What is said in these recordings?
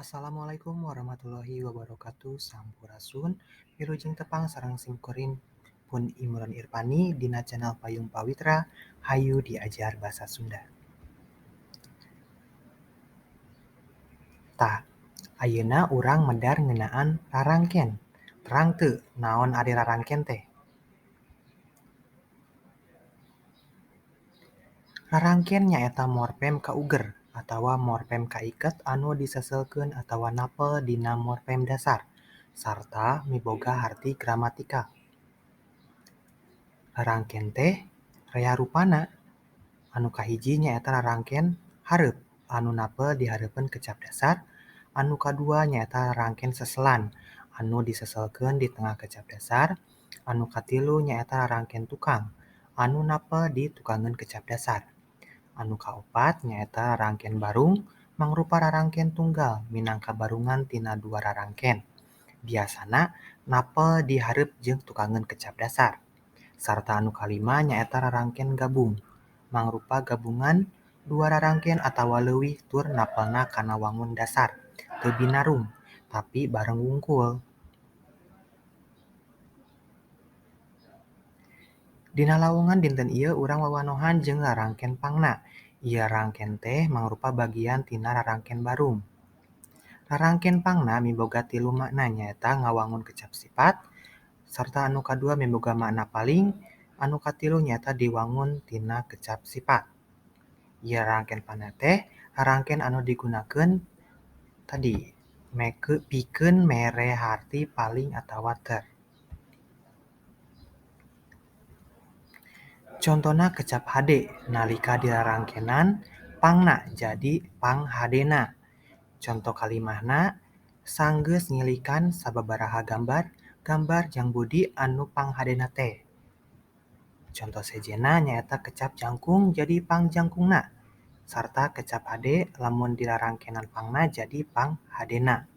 Assalamualaikum warahmatullahi wabarakatuh. Sampurasun. Wilujeng tepang sareng simkuring pun Imron Irfani dina channel Payung Pawitra. Hayu diajar bahasa Sunda. Tah, ayeuna urang medar ngeunaan rarangken. Terang teu naon ari rarangken teh? Rarangken nyaeta morfem kauger atawa morfem kaiket anu diseselkeun atawa napel dina morfem dasar sarta miboga harti gramatikal. Rarangken teh rea rupana. Anu kahiji nyaeta rarangken hareup anu napel di hareupeun kecap dasar, anu kadua nyaeta rarangken seselan anu diseselkeun di tengah kecap dasar, anu katilu nyaeta rarangken tukang anu napel di tukangeun kecap dasar. Anu kaopat nyaeta rarangken barung mangrupa rarangken tunggal minangka barungan tina dua rarangken. Biasana napel di hareup jeung tukangeun kecap dasar. Sarta anu kalima nyaeta rarangken gabung mangrupa gabungan dua rarangken atawa leuwih tur napelna kana wangun dasar teu binarung tapi bareng wungkul. Dina lawongan dinten ieu urang wawanohan jeung rarangken pangna. Ieu rarangken teh mangrupa bagian tina rarangken barung. Rarangken pangna miboga tilu makna nyaeta ngawangun kecap sifat, sarta anu kadua miboga makna paling, anu katilu nyaeta diwangun tina kecap sifat. Ieu rarangken pangna teh rarangken anu digunakeun tadi pikeun mere harti paling atawa ter. Contona kecap hade nalika dirarangkenan pangna jadi panghadena. Conto kalimahna sanggeus ngilikan sababaraha gambar, gambar jang Budi anu panghadena teh. Conto sejenna nyaeta kecap jangkung jadi pangjangkungna, sarta kecap hade lamun dirarangkenan pangna jadi panghadena.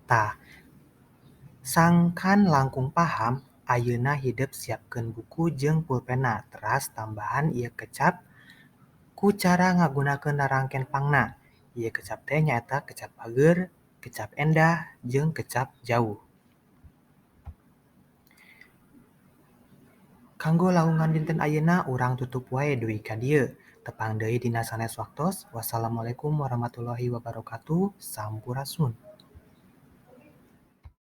Tah, sangkan langkung paham, ayeuna hidep siapkeun buku jeung pulpenna teras tambahan ieu kecap ku cara ngagunakeun rarangken pangna. Ieu kecap teh nyaeta kecap bageur, kecap endah, jeung kecap jauh. Kanggo lawongan dinten ayeuna urang tutup wae dugi ka dieu. Tepang deui dina sanes waktos. Wassalamualaikum warahmatullahi wabarakatuh. Sampurasun.